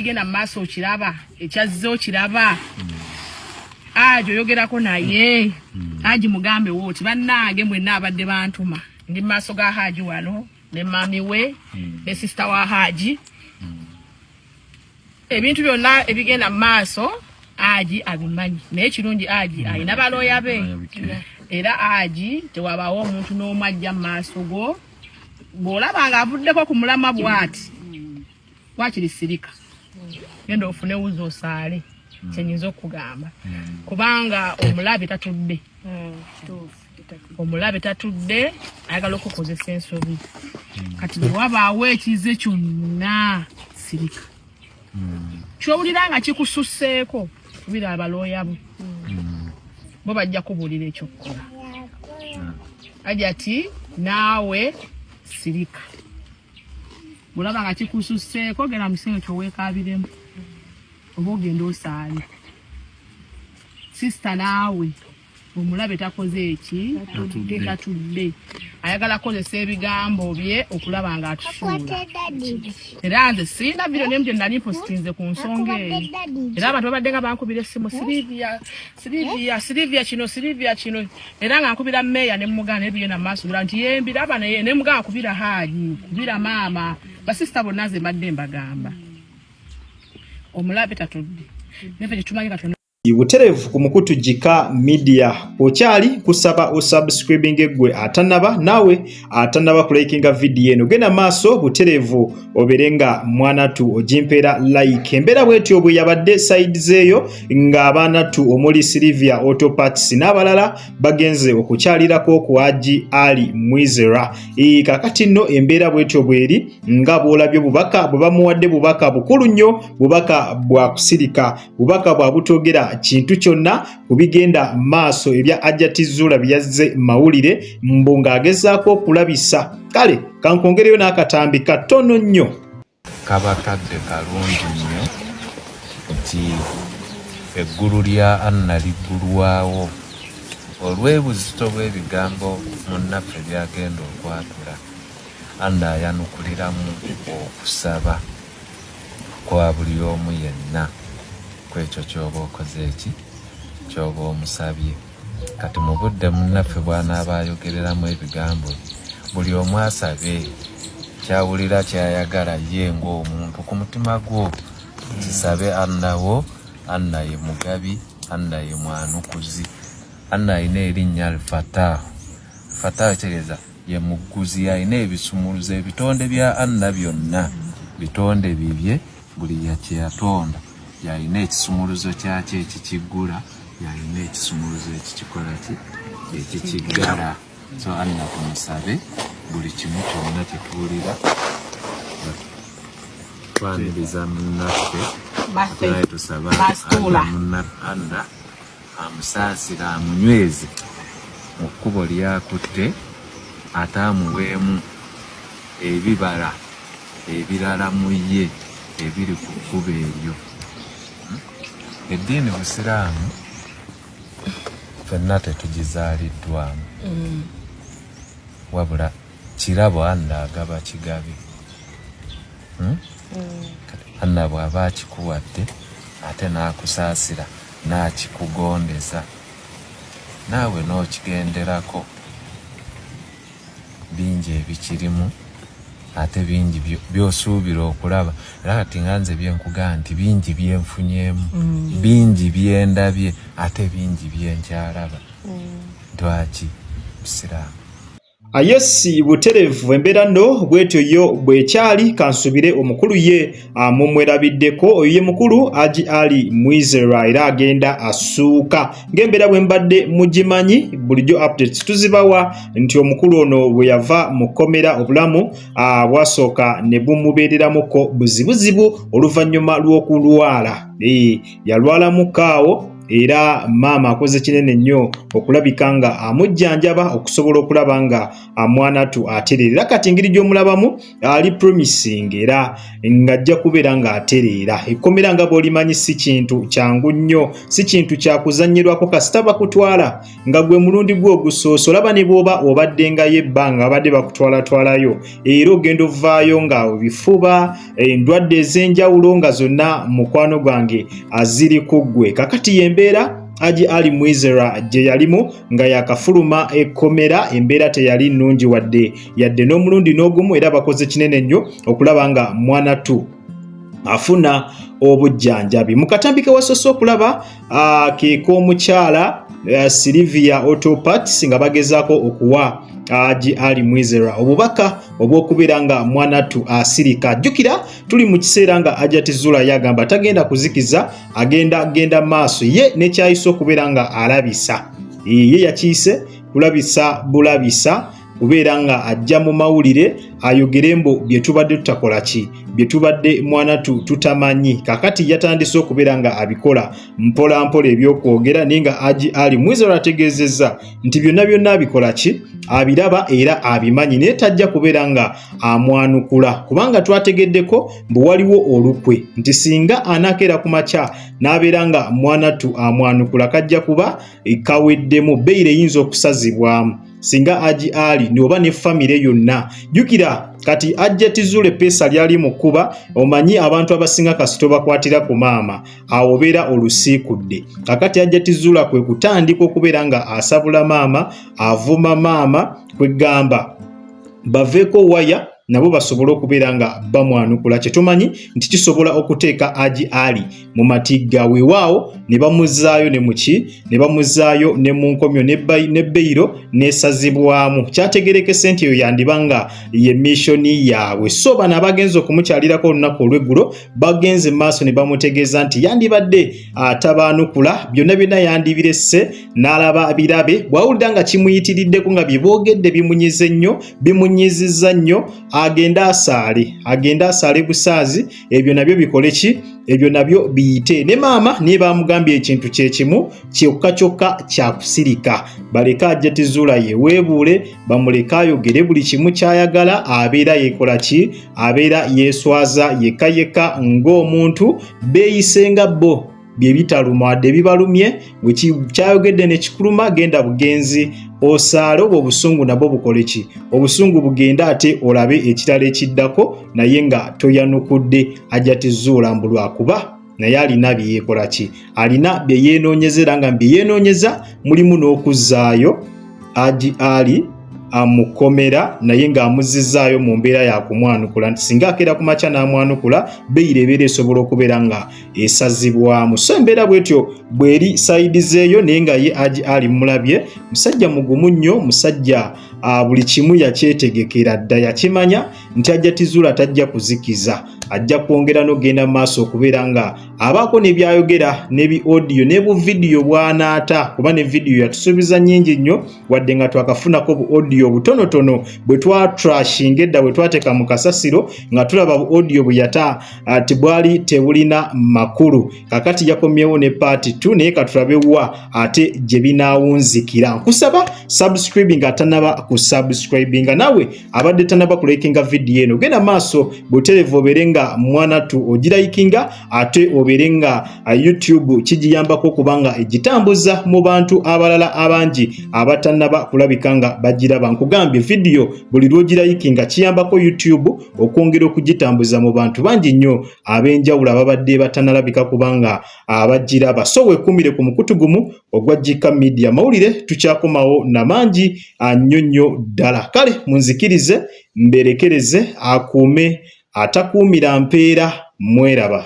Kigenda mu maaso okiraba, ekyazze okiraba. Aji oyogerako naye. Aji mugambe wooti bannange mwenna abadde bantuma, ndi mu maaso ga Haji wano ne mami we ne sisita wa Haji. Ebintu byonna ebigenda mu maaso Aji abimanyi, naye ekirungi Aji alina balooya be, era Aji tewabaawo omuntu n'omu ajja mu maaso go. Bw'olaba nga avuddeko ku mulamwa bw'ati, wakiri sirika, genda ofune wuzi osaale. Kyenyinza okugamba, kubanga omulabe tatudde, omulabe tatudde, ayagala okukozesa ensobi. Kati bwe wabaawo ekize kyonna, sirika. Kyowulira nga kikususseeko, kubira abalooya bo, bo bajja kubuulira ekyokukola. Ajati naawe sirika, bwolaba nga kikususseeko, genda mu kisenge kyoweekaabiremu oba ogenda osaale. Sisita, naawe omulabe takoze eki, tatudde, ayagala kukozesa ebigambo bye okulaba nga atusuula. Era nze sirina video nemu gye nali mpositinze ku nsonga eyo, era abantu babadde nga bankubira essimu, "Silivia, Silivia, Silivia kino, Silivia kino," era nga nkubira meeya ne mugana ebigenda mu maaso bira nti yembiraba, naye ne mugana kubira Haaji, kubira maama, basisita bonna. Nze mbadde mbagamba omulabe tatudde, naye ffe tetumanyi Katonda. Butereevu ku mukutu Gika Media okyali kusaba osubscribing gwe atanaba, naawe atanaba kulikinga vidiyo eno, genda maaso butereevu obeere nga mwanatu ogimpeera like. Embeera bwetyo bwe yabadde side zeeyo ng'abaanatu omuli Sylvia Autoparts n'abalala bagenze okukyalirako ku Haji Ali Mwizera. Kakati nno embeera bwetyo bweri nga bw'olabye obubaka bwe bamuwadde, bubaka bukulu nnyo, bubaka bwa kusirika, bubaka bwa butogera kintu kyonna ku bigenda maaso ebya Hajati Zuula byazze mawulire mbu ng'agezaako okulabisa. Kale kankwongereyo n'akatambi katono nnyo. Kaba kadde kalungi nnyo nti eggulu lya Anna liggulwawo olw'ebuzito bw'ebigambo munnaffe byagenda okwatula. Anna ayanukuliramu okusaba kwa buli omu yenna ku ekyo ky'oba okoze, eki ky'oba omusabye. Kati mu budde munnaffe bw'anaaba ayogereramu ebigambo bye, buli omu asabe kyawulira kyayagala ye ng'omuntu ku mutima gwo, kisabe Annawo. Anna ye mugabi, Anna ye mwanukuzi, Anna alina erinnya Alfataahu. Fataahu kitegeeza ye mugguzi, alina ebisumuluzo. Ebitonde bya Anna byonna bitonde bibye, buli yakyeyatonda yalina ekisumuluzo kyakyo ekikiggula, yalina ekisumuluzo ekikikola ki, ekikiggala. So Anna tumusabe buli kimu kyonna kyetuwulira. Twaniriza munnaffe, naye tusaba Anna amusaasira, amunyweze mu kkubo lyakutte, ate amuweemu ebibala ebirala mu ye ebiri ku kkubo eryo. Eddiini Busiraamu ffenna tetugizaaliddwamu, wabula kirabo Anna agaba kigabi. Anna bw'aba akikuwadde ate n'akusaasira n'akikugondeza naawe n'okigenderako, bingi ebikirimu ate bingi by'osuubira okulaba. Era kati nga nze byenkugamba nti bingi byenfunyeemu, bingi byendabye, ate bingi byenkyalaba. Lwaki Busiraamu? Ayesi butereevu, embeera nno bwetyo yo bwekyali. Kansubire omukulu ye mumwerabiddeko, oyo ye mukulu Haji Ali Mwizera, era agenda asuuka ng'embeera bwe mbadde mugimanyi. Bulijjo updates tuzibawa nti omukulu ono bwe yava mu kkomera, obulamu bwasooka ne bumubeereramuko buzibuzibu oluvannyuma lw'okulwala. Yalwalamuko awo. Era maama akoze kinene nnyo okulabika nga amujjanjaba okusobola okulaba nga mwanatu atereera. Era kati engeri gy'omulabamu ali promising era ng'ajja kubeera ng'atereera. Ekkomera nga bw'olimanyi si kintu kyangu nnyo, si kintu kya kuzannyirwako. Kasita bakutwala nga gwe mulundi gwo ogusoose, olaba ne bw'oba obaddengayo ebbanga babadde bakutwalatwalayo, era ogenda ovaayo nga ebifuba, endwadde ez'enjawulo nga zonna mukwano gwange aziri ku ggwe. Kakati y'embeera Haji Ali Mwizera gye yalimu nga yakafuluma ekkomera. Embeera teyali nnungi wadde yadde n'omulundi n'ogumu, era bakoze kinene nnyo okulaba nga mwanattu afuna obujjanjabi. Mu katambi ke wasoose okulaba ke k'omukyala Sylvia Autoparts nga bagezaako okuwa Haji Ali Mwizera obubaka obw'okubeera nga mwanattu asirika. Jjukira tuli mu kiseera nga Hajati Zula yagamba tagenda kuzikiza, agenda genda maaso ye nekyayise okubeera nga alabisa, ye yakiyise kulabisa bulabisa, kubeera nga ajja mu mawulire ayogere mbu bye tubadde tutakola ki, bye tubadde mwanatu tutamanyi. Kakati yatandise okubeera nga abikola mpola mpola ebyokwogera, naye nga Haji Ali Mwizera ategeezezza nti byonna byonna abikola ki, abiraba era abimanyi, naye tajja kubeera nga amwanukula, kubanga twategeddeko mbu waliwo olukwe nti singa anakeera ku makya n'abeera nga mwanatu amwanukula kajja kuba kaweddemu, beyiro eyinza okusazibwamu singa Haji Ali oba ne famire yonna. Jjukira kati Hajjati Zula epeesa lyali mu kkuba, omanyi abantu abasinga kasito bakwatira ku maama, awo obeera olusiikudde. Kakati Hajjati Zula kwe kutandika okubeera nga asabula maama, avuma maama, kwegamba baveeko waya nabo basobole okubeera nga bamwanukula. Kyetumanyi nti kisobola okuteeka Haji Ali mu matigga, weewaawo ne bamuzaayo ne muki, ne bamuzaayo ne mu nkomyo ne beyiro n'esazibwamu. Kyategerekese nti eyo yandiba nga ye missioni yaabwe. So bano abagenze okumukyalirako olunaku olw'eggulo bagenze maaso ne bamutegeeza nti yandibadde atabaanukula, byonna byonna yandibiresse n'alaba birabe. Bw'awulira nga kimuyitiriddeko, nga bye boogedde bimunyize nnyo, bimunyizizza nnyo, agende asaale, agende asaale busaazi, ebyo nabyo bikole ki, ebyo nabyo biyite. Ne maama naye bamugambye ekintu kyekimu kyokka kyokka kyakusirika, baleke Hajjati Zula yeweebuule, bamuleke ayogere buli kimu ky'ayagala, abeera yeekola ki, abeera yeeswaza yekka yekka ng'omuntu. Beeyise nga bo bye bitaluma, wadde bibalumye, bwe kyayogedde ne kikuluma, genda bugenzi osaale, obwo obusungu nabwo bukole ki, obusungu bugende, ate olabe ekirala ekiddako, naye nga toyanukudde Hajjati Zula mbu lwakuba naye alina bye yeekola ki, alina bye yeenoonyeza, era nga bye yeenoonyeza mulimu n'okuzzaayo Haji Ali amukomera, naye ng'amuzzizaayo mu mbeera ya kumwanukula, nti singa akeera ku makya n'amwanukula beyiro ebeera esobola okubeera nga esazibwamu. So embeera bwetyo bweri side zeeyo, naye nga ye Haji Ali mulabye musajja mugumu nnyo, musajja buli kimu yakyetegekera dda, yakimanya nti Hajjati Zula tajja kuzikiza, ajja kwongera n'ogenda mu maaso okubeera nga abaako ne byayogera ne bi audio ne bu vidiyo bw'anaata, kuba ne vidiyo yatusuubiza nnyingi nnyo, wadde nga twakafunako bu audio butonotono bwe twatrashinga edda, bwe twateeka mu kasasiro nga tulaba bu audio bwe yata tibwali tebulina makulu. Kakati yakomyewo ne part 2, naye katulabe wa ate gye binaawunzikira. Nkusaba subscribing atanaba ku subscribinga, naawe abadde tanaba kulikinga vidiyo eno, genda maaso buterevu obeere nga mwanatu ogirayikinga, ate obeere nga YouTube kigiyambako okuba nga egitambuza mu bantu abalala abangi abatanaba kulabika nga bagiraba. Nkugambye vidiyo buli lw'ogirayikinga kiyambako YouTube okwongera okugitambuza mu bantu bangi nnyo ab'enjawulo ababadde batanalabika kubanga abagiraba. So weekuumire ku mukutu gumu ogwa Gika Media mawulire, tukyakomawo namangi nnyo nnyo ddala. Kale munzikirize mberekereze, akuume atakuumira mpeera, mweraba.